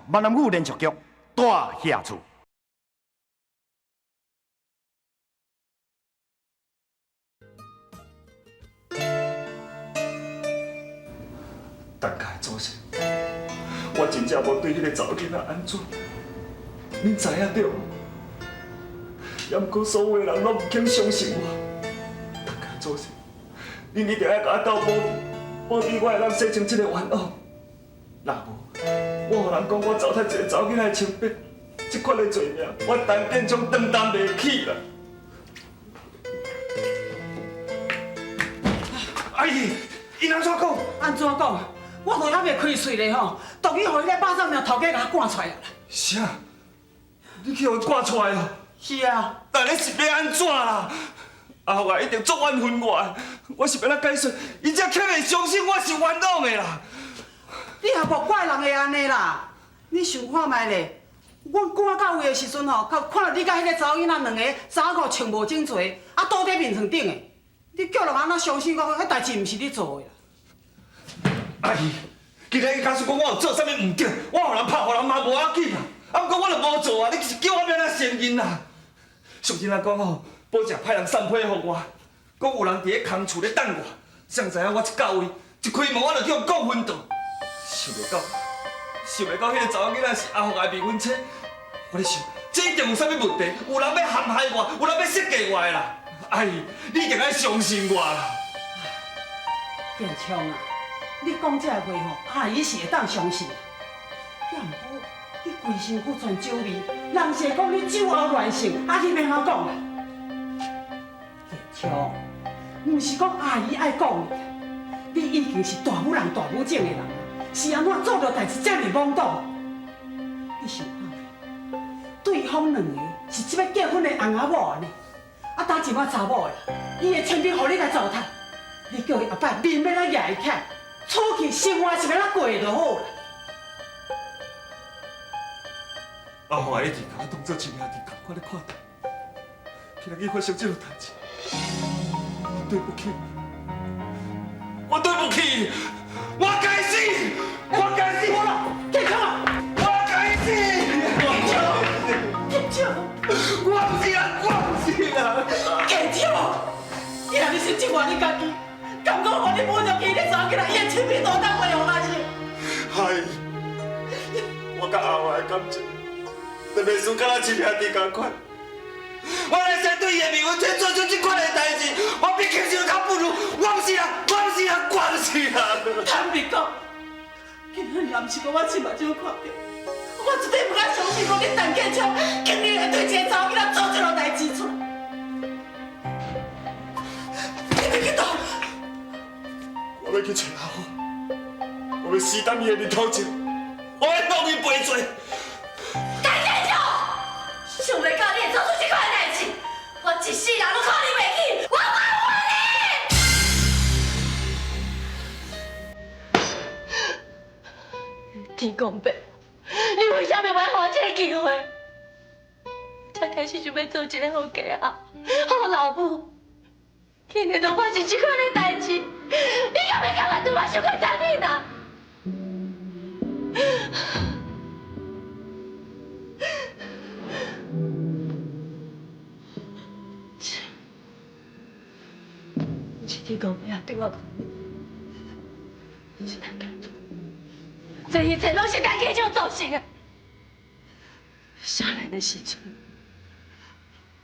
闽南语连续剧《大侠厝》。陈家的祖先，我真正无对彼个查某囡仔按怎，恁知影对无？也毋过所有的人拢毋肯相信我。陈家的祖先，恁一定爱共我斗保庇，保庇我会当洗清这个冤枉。若无，我予人讲我糟蹋一个查某囡仔的清白，这款的罪名，我陈建昌担当袂起啦。阿姨，𪜶按怎讲？按怎讲？我都犹未开喙咧吼，就去予彼个肉粽娘头家共我赶出来啦。啥？你去予𪜶赶出来啊？是啊。但你是欲按怎啦？阿福啊，一定足怨恨我的，我是欲按怎解释，𪜶才肯会相信我是冤枉的啦。你也莫怪人会按呢啦。你想看覓咧？阮赶到位的时阵吼，看著你佮彼个查某囡仔两个衫裤穿无整齐，啊倒佇眠床顶的，你叫人按怎相信讲彼代誌毋是你做的啦？阿姨，今日你假使讲我有做啥物毋对，我予人拍，予人骂无要紧啦。啊，毋过我就无做啊，你是叫我欲按怎承认啦？俗真仔讲吼，宝姐派人送批予我，讲有人伫咧空厝咧等我，谁知影我一到位，一开门我就去予讲昏倒。想袂到，想袂到彼个查某囡仔是阿福的未婚妻。我咧想，这一定有啥物问题，有人欲陷害我，有人欲设计我的啦。阿姨，你一定爱相信我啦。建昌啊，你讲这话吼，阿姨是会当相信。也毋过，你规身躯全酒味，人是会讲你酒后乱性，啊，你欲按怎讲啦？建昌，毋是讲阿姨爱讲你，你已经是大母人大母种的人，是按怎做著代誌遮尔懵懂？你想看覓，對方兩个是這擺結婚的翁仔某呢，啊，當一擺查某的，伊的親筆予你來糟蹋，你叫伊後擺面欲按怎舉會起來？出去生活是欲按怎過就好啦。阿華一直共我當做親兄弟仝款咧看待，今仔日發生這種代誌，我對不起，我對不起，我該死，我該死，無啦，建昌啊，我該死，建昌，我毋是人，我毋是人，建昌，你若你是這話你家己，敢講予你摸著其他查某囡仔，伊的親筆都當恢復啊是？係，我佮阿華的感情，特別輸敢若親兄弟仝款。我來先對伊的未婚妻做出這款的代誌，我比禽獸較不如。我毋是人，我毋是人，我毋是人。坦白講，今仔日若毋是講我親目睭看著，我絕對毋敢相信講你陳建昌竟然會對一個查某囡仔做這種代誌出來。你欲去佗？我欲去揣阿福，我欲死踮伊的日頭前，我欲弄伊賠罪。陳建昌，想袂到你會做出這款代誌，我一世人攏看你袂起，我反悔你！天公伯，你為啥物欲予我這个機會？才開始想欲做一个好家仔、好老母，竟然都發生這款的代誌，你敢會感覺對我傷過殘忍啊？是天公伯啊，對我講，是陳建昌，這一切攏是陳建昌造成的。少年的時陣，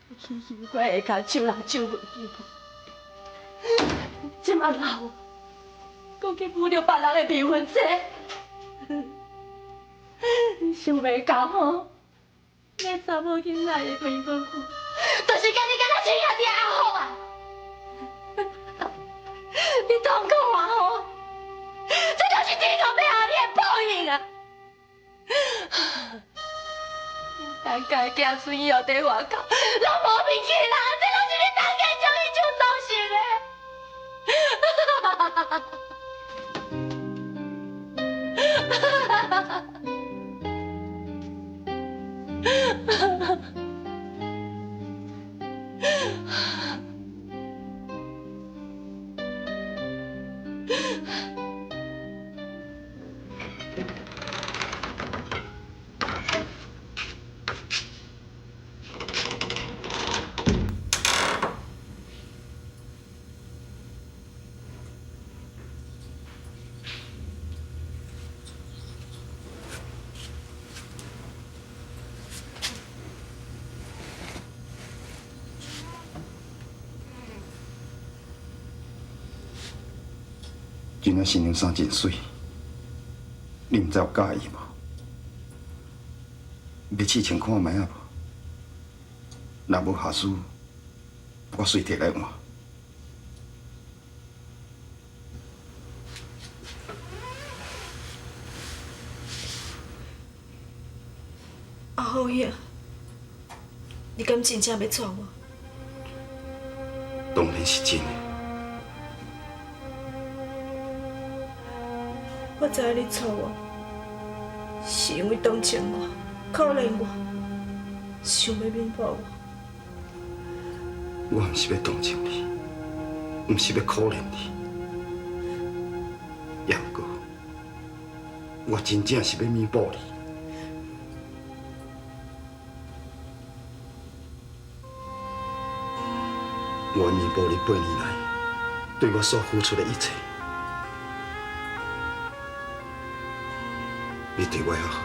我去醫館下跤手人手無記，這馬老，閣去侮辱別人的未婚妻，想袂到吼，那查某囡仔的未婚夫，就是佮你敢若親兄弟的阿福啊！你痛苦我吼，這就是天公欲予你的報應啊！陳家的子孫以後佇外口，攏無面見人，這攏是你陳建昌伊手造成的。今仔新娘衫真媠，你毋知有佮意无？欲试穿看覓仔无？若無下事，我隨提來換。阿虎兄，你敢真正欲娶我？當然是真的。我知影你娶我，是因為同情我、可憐我，想欲彌補我。我毋是欲同情你，毋是欲可憐你，也毋過，我真正是欲彌補你。我彌補你8年來對我所付出的一切。你對我遐好，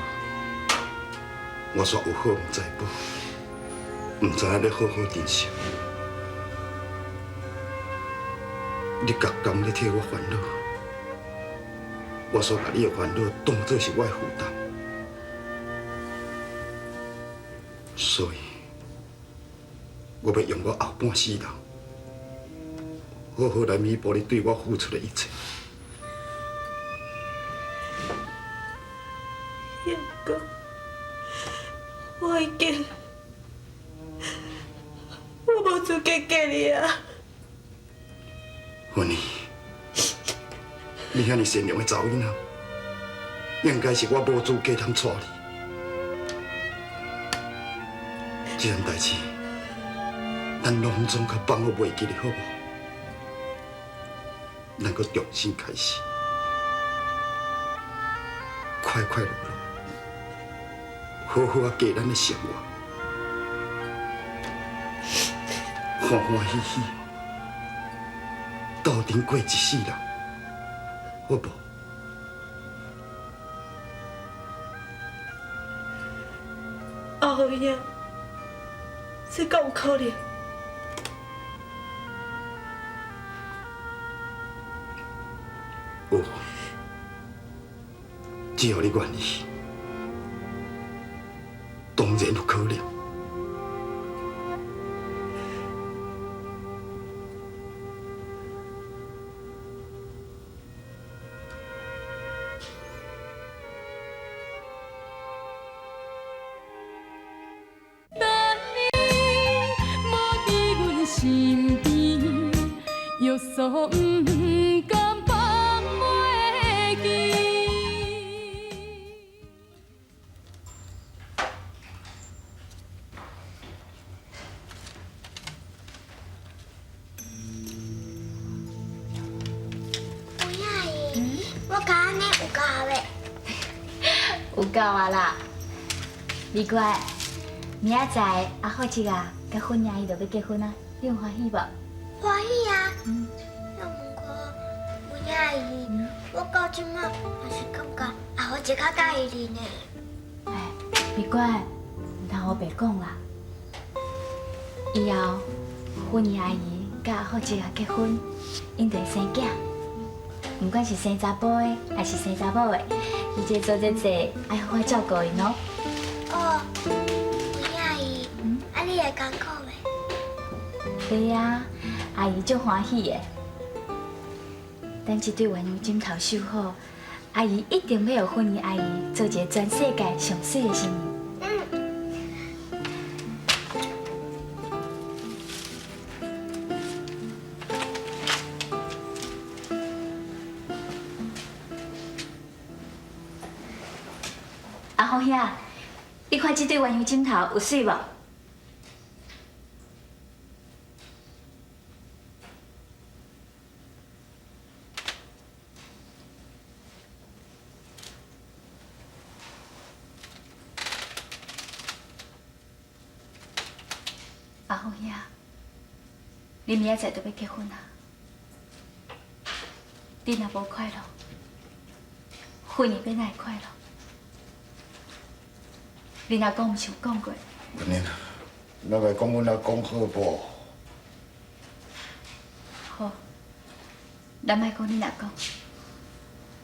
我煞有好毋知報，毋知影欲好好珍惜。你逐工咧替我煩惱，我煞共你的煩惱當作是我的負擔，所以我欲用我後半世人，好好來彌補你對我付出的一切。葉哥，我已經，我無資格嫁你啊！芬妮，你遐爾善良的查某囡仔，應該是我無資格通娶你。這件代誌，咱攏總較放予袂記得好無？咱閣重新開始，快快樂樂，好好仔過咱的生活，歡歡喜喜，鬥陣過一世人，好無？阿虎兄，這敢有可能？有，只要你願意，當然有可能。等你無佇阮身邊，約束毋甘放袂記。有影伊，我共按呢有夠袂？有夠啊啦！美乖，明仔載阿虎叔啊，佮芬阿姨就欲結婚啊，你有歡喜無？歡喜啊！也毋過，文阿姨，我到這馬嘛是感覺阿虎叔較佮意你呢。哎，美乖，毋通烏白講啦。以後芬阿姨佮阿虎叔啊結婚，𪜶就會生囝，毋管是生查埔的，抑是生查某的，伊這做這濟，愛好好照顧𪜶哦。哦，文阿姨，啊你會艱苦袂？會啊，阿姨足歡喜的。等這對鴛鴦枕頭繡好，阿姨一定欲予芬阿姨做一个全世界上媠的新娘。嗯。阿虎兄，你看這對鴛鴦枕頭有媠無？阿虎兄，你明仔載就欲結婚啊！你若無快樂，芬兒欲哪會快樂？恁阿公毋是有講過？文玲，咱來講阮阿公好無？好，咱莫講恁阿公，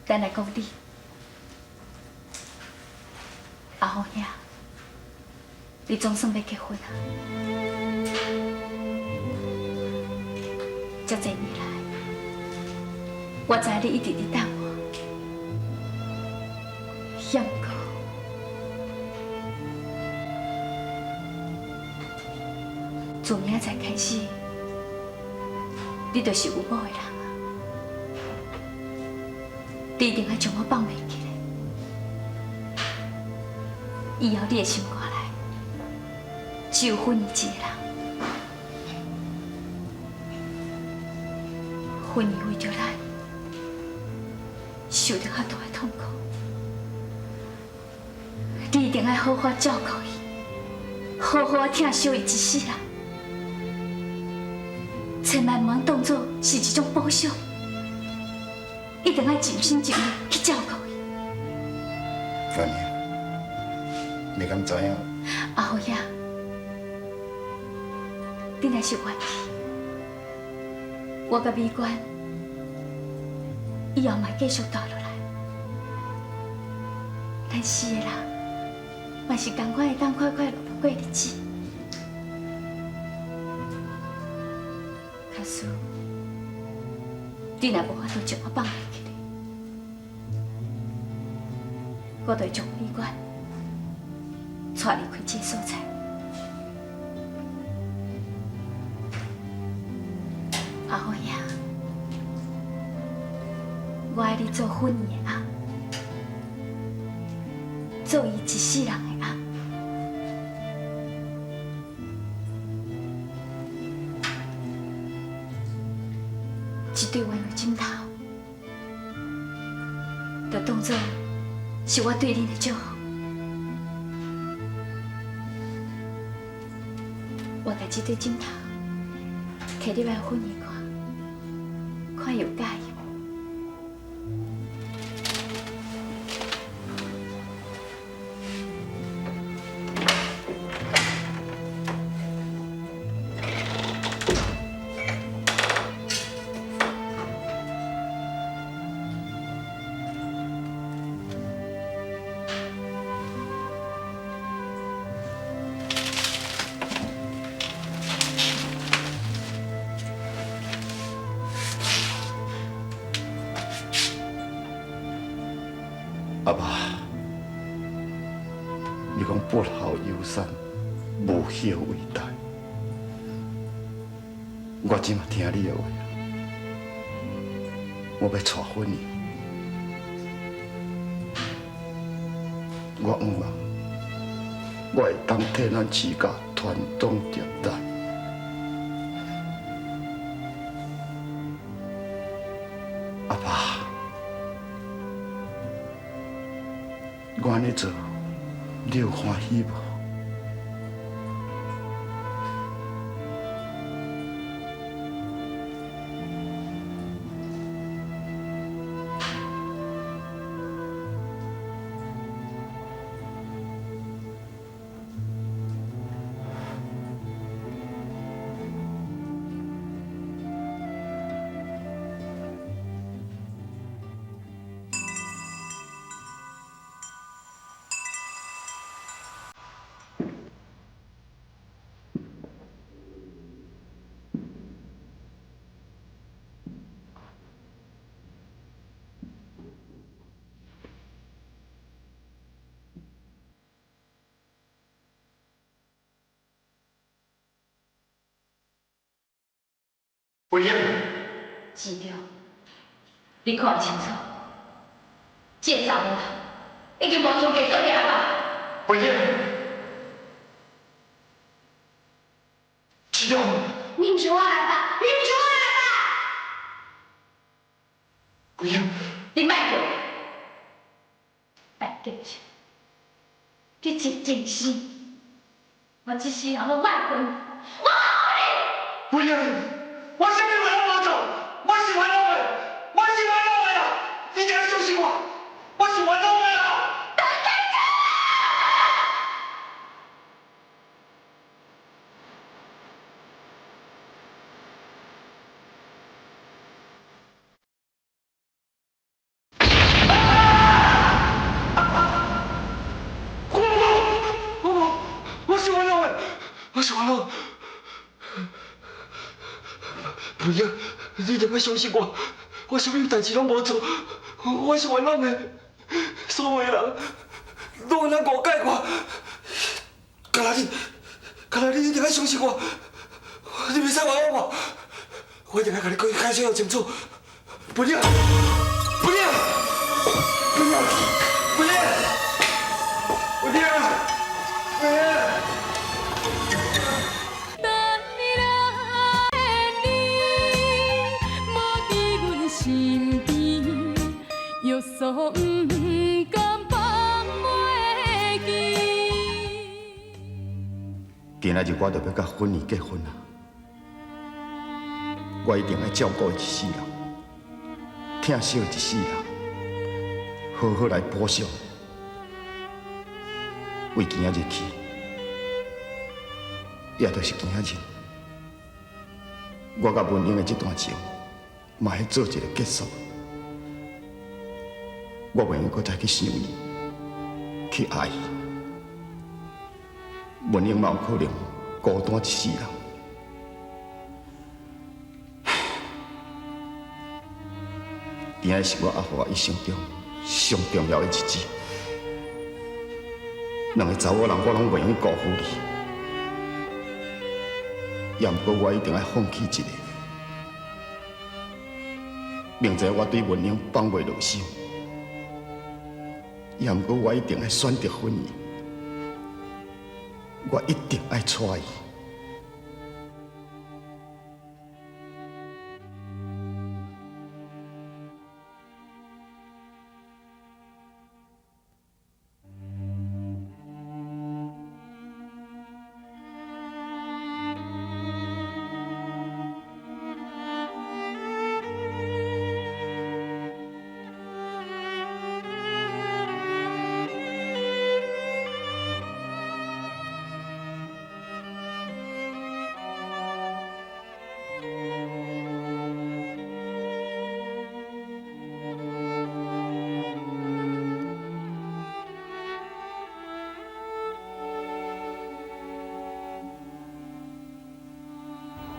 咱來講你，阿虎兄，你總算欲結婚啊！遮濟年來，我知你一直佇等我，毋過自明仔載開始，你就是有某的人啊！你一定愛將我放袂記咧，以後你的心肝內只有芬兒一个人。芬兒為著咱受著較大的痛苦，你一定愛好好照顧伊，好好疼惜伊一世人。千萬毋通當作是一種補償，一定愛盡心盡力去照顧伊。芬兒，你敢知影？阿虎兄，你若是願意，我佮美娟以後嘛繼續蹛落來，咱四個人嘛是仝款會當快快樂樂過日子。假使你若無法度將我放袂記咧，我就會將美娟帶離開這个所在。阿虎兄，我愛你做芬兒的翁，做伊一世人的翁。這對鴛鴦枕頭，就當作是我對恁的祝福。我共這對枕頭提入來予芬兒看，看伊有佮意無？阿爸，你講不老有山，無後為大。我這馬聽你的話，我欲娶芬兒。我向望，我會當替咱徐家傳宗接代。阿爸，我按呢做，你有歡喜無？慧英，志强，你看清楚，這个查某人已經無資格做你阿爸。慧英，志強，你毋是我阿爸，你毋是我阿爸。慧英，你莫叫我，白激情，你真真心，我這世人攏莫恨，我恨你。慧英，我啥物話攏無做，我是冤枉的，我是冤枉的啦！你這樣相信我，我是冤枉的啦！等等。我是冤枉。文英，你一定要相信我，我啥物代誌攏無做，我是冤枉的。所有的人攏按呢誤解我，干焦你，干焦你一定要相信我，你袂使冤枉我，我一定愛共你解釋清楚。文英，文英，文英，文英，文英，文英。等你來你無佇阮身邊，約束毋甘放袂記。今仔日我就欲佮芬兒結婚啊！我一定愛照顧伊一世人，疼惜伊一世人，好好來補償。為今仔日起，也就是今仔日，我佮文英的這段情，嘛欲做一個結束。我袂用閣再去想伊，去愛伊。文英嘛有可能孤單一世人。今仔是我阿華一生中上重要的日子，兩个查某人我攏袂用辜負你，也毋過我一定愛放棄一個。明知我對文英放袂落手，也毋過我一定愛選擇芬兒，我一定愛娶伊。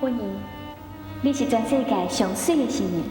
芬兒，你是全世界上媠的新娘。